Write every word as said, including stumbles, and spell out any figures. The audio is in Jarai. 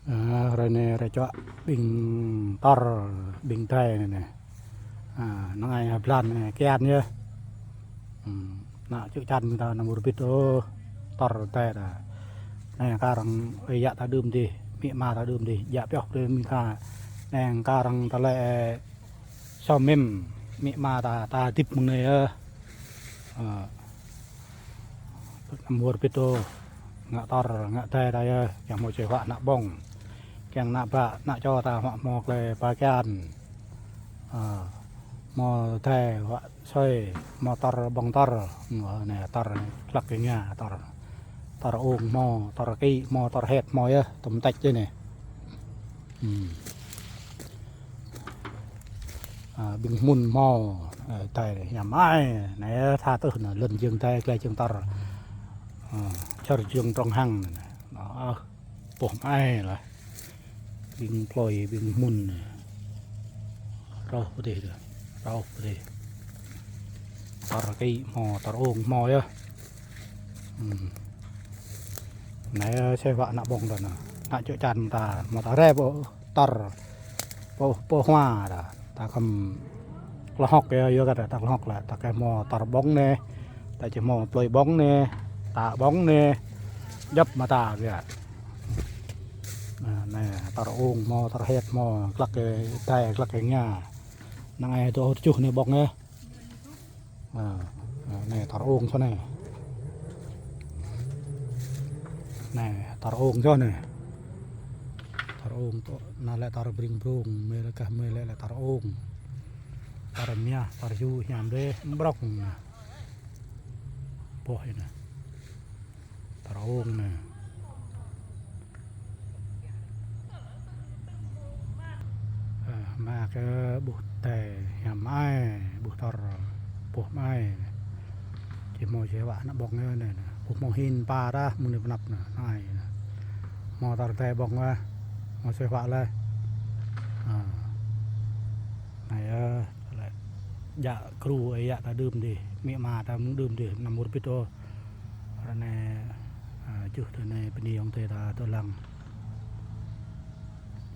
Ơ, ră anai ră čuă ƀing tơr, ƀing dai anai nê. Ơ, năng ai blan anai kian yơh. Ơ, ană čư̆ čan ƀing ta anăm wơr bĭt ôh, tơr dai ta. Anai kar hăng ơi yă ta đưm dih, amĭ ama ta đưm dih, djă pioh brơi ƀing ta. Anai kar hăng tơlơi sơmĭn amĭ ama ta, ta hơdip mơ̆ng anai yơh. Ơ, anăm wơr bĭt ôh, ngă tơr, ngă dai ta yơh, kiăng hmâo čơhuă ană ƀơ̆ng. Kiăng ană bă, ană čô ta huă hmâo tơlơi ba kian. Ơ, hmâo dai huă sui, hmâo tơr ƀơ̆ng tơr. Anai tơr klăk kơ ngă tơr. Tơr ung hmâo, tơr kĭ hmâo, tơr het hmâo yơh, tơm tĕč yơh anai. Ơ. Ơ, ƀing hmŭn hmâo, ơ, dai hiam ai, anai tha tơh anai, lŏn jơ̆ng dai, glai jơ̆ng tơr. Ơ, čar jơ̆ng trong hăng anai. Ơ, boh mai lah. Ƀing plơi, ƀing hmŭn anai. Rơh pơdih tơh, rơh pơdih. Tơr kĭ hmâo, tơr ung hmâo yơh. Ơ. Anai, ơ, čơhuă ană ƀơ̆ng ta anai. Ană čư̆ čan ta, hmâo ta rai pơ tơr, pơ, pơ hua ta. Ta khŏm klơhŏk yơh, yơh kơ ta, ta klơhŏk lah, ta kơ hmâo tơr ƀơ̆ng anai, ta či hmâo plơi ƀơ̆ng anai, ta ƀơ̆ng anai, djŏp mơta biă. Ơ, anai, tơr ung hmâo, tơr het hmâo, klăk kơ dai, klăk kơ ngă. Năng ai tơ ôh tơjuh anai ƀơ̆ng yơh. Ơ, ơ, anai tơr ung čô anai. Anai, tơr ung čô anai. Tơr ung tơ, anai lĕ tơr bring brung, mơi lĕ kah mơi lĕ, lĕ tơr ung. Tơr mia, tơr ju, hiam dih, brŏk anai. Boh anai. Tơr ung anai. Ơ, mă kơ ƀuh dai hiam ai, ƀuh tơr boh mai. Či hmâo čơhuă ană ƀơ̆ng yơh anai, anai. Ƀuh hmâo hin pa dah mơ̆ng anai pơ anăp anai, anai. Hmâo tơr dai ƀơ̆ng yơh, hmâo čơhuă laih. Ơ. Anai yơh, lĕ djă kru ơi yă ta đưm dih, amĭ ama ta mơ̆ng đưm dih, anăm wơr bĭt ôh. Ră anai, ơ, čuh tơ anai bơni ayŏng adơi ta tơ lăng.